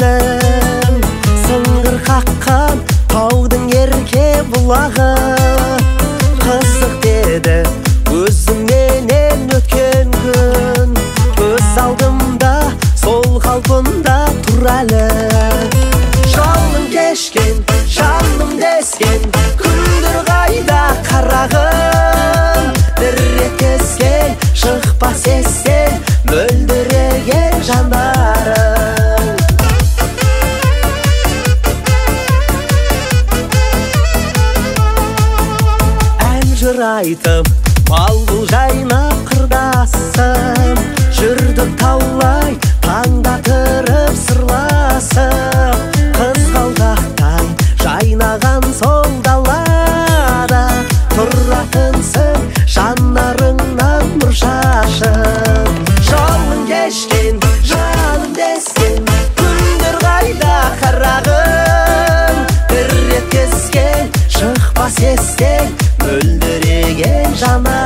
сезім. Сыңғыр қаққан таудың ерке бұлағы. Қызық деді өзіңменен өткен күн. Көз алдымда сол қалпында тұр әлі. Жолың кешкен, жаным дескен күндер қайда қарағым? Бір еткізген шықпас естен мөлдіреген жанарың. Ән жыр айтып, бал-бұл жайнап қырдасым. Жүрдік таулай, таңдатырып сырласып. Қызғалдақтай жайнаған сол далада тұратынсың жанарыңнан нұр шашып. Жолың кешкен, жаным дескен күндер қайда қарағым? Бір еткізген шықпас естен мөлдіреген жанар.